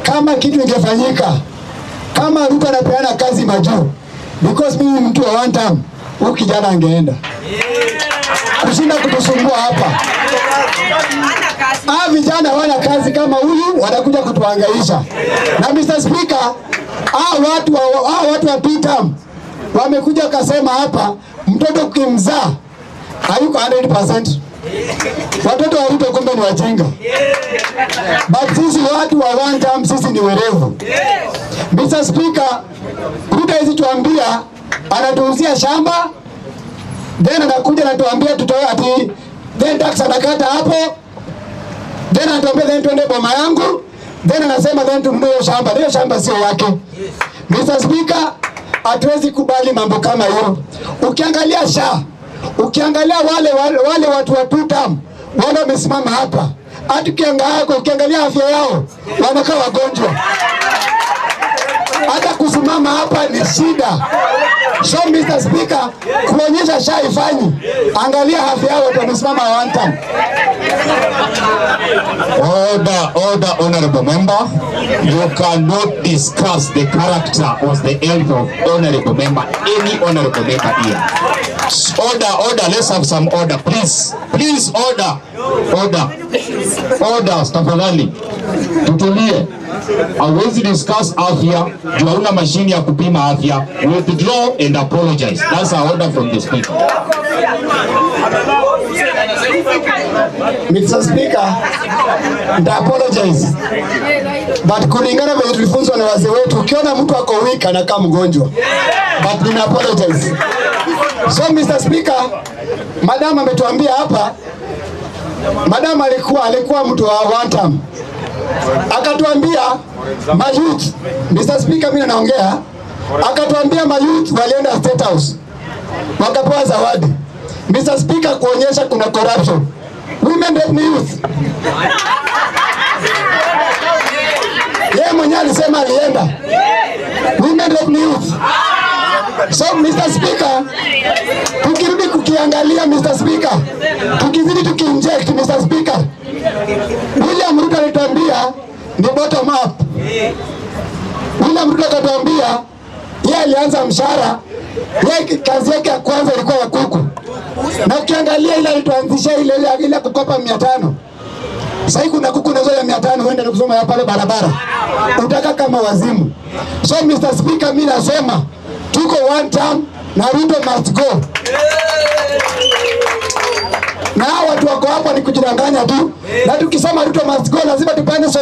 Kama kitu ingefanyika, kama Ruto anapeana kazi majuu, because mimi mtu wa one term, huyu kijana angeenda kushinda kutusumbua hapa. Hawa vijana wana kazi kama huyu, wanakuja kutuhangaisha. Na Mr. Speaker, hawa watu wa two term wamekuja wakasema hapa, mtoto ukimzaa hayuko 100%. Watoto wa Ruto kumbe ni wajinga. But sisi watu wa one term, sisi ni werevu. Mr. Speaker, Ruto hizi tuambia anatuuzia shamba, then anakuja anatuambia tutoe ati then tax anakata hapo, then anatuambia then tuende boma yangu, then anasema then tununue hiyo shamba. Hiyo shamba sio yake. Mr. Speaker, hatuwezi kubali mambo kama hiyo. Ukiangalia SHA, ukiangalia wale watu wa two term wale wamesimama hapa, hata ukiangalia afya yao wanakaa wagonjwa, hata kusimama hapa ni shida. So Mr. Speaker, kuonyesha SHA ifanyi, angalia afya yao watu wamesimama one term. Order, order, honorable member. You cannot discuss the character or the health of honorable member, any honorable member here. Order, order, let's have some order, please. Please, order, order, order, tafadhali. Tutulie. Hauwezi discuss afya juu hauna mashini ya kupima afya. Withdraw and apologize. That's our order from the speaker. Mr. Speaker, nita apologize. But kulingana vile tulifunzwa na wazee wetu, ukiona mtu ako weak anakaa mgonjwa. But nina apologize. So Mr. Speaker, madam ametuambia hapa, madam alikuwa mtu wa one term. Akatuambia mayouth, Mr. Speaker, mimi naongea, akatuambia mayouth walienda State House wakapewa zawadi. Mr. Speaker, kuonyesha kuna corruption. Women rep ni youth. Yeye mwenyewe alisema alienda. Women rep ni youth. So Mr. Speaker, tukirudi kukiangalia Mr. Speaker, tukizidi tukiinject Mr. Speaker, William Ruto alituambia ni bottom up. William Ruto akatuambia yeye alianza mshahara, yeye kazi yake ya kwanza ilikuwa ya kuku. Na ukiangalia ile alituanzisha ile kukopa 500. Sasa kuna kuku nazo ya 500 uende kusoma ya pale barabara. Utaka kama wazimu. So Mr. Speaker, mimi nasema tuko one term na Ruto must go. Na hao watu wako hapa ni kujidanganya tu. Na tukisema Ruto must go lazima tupande.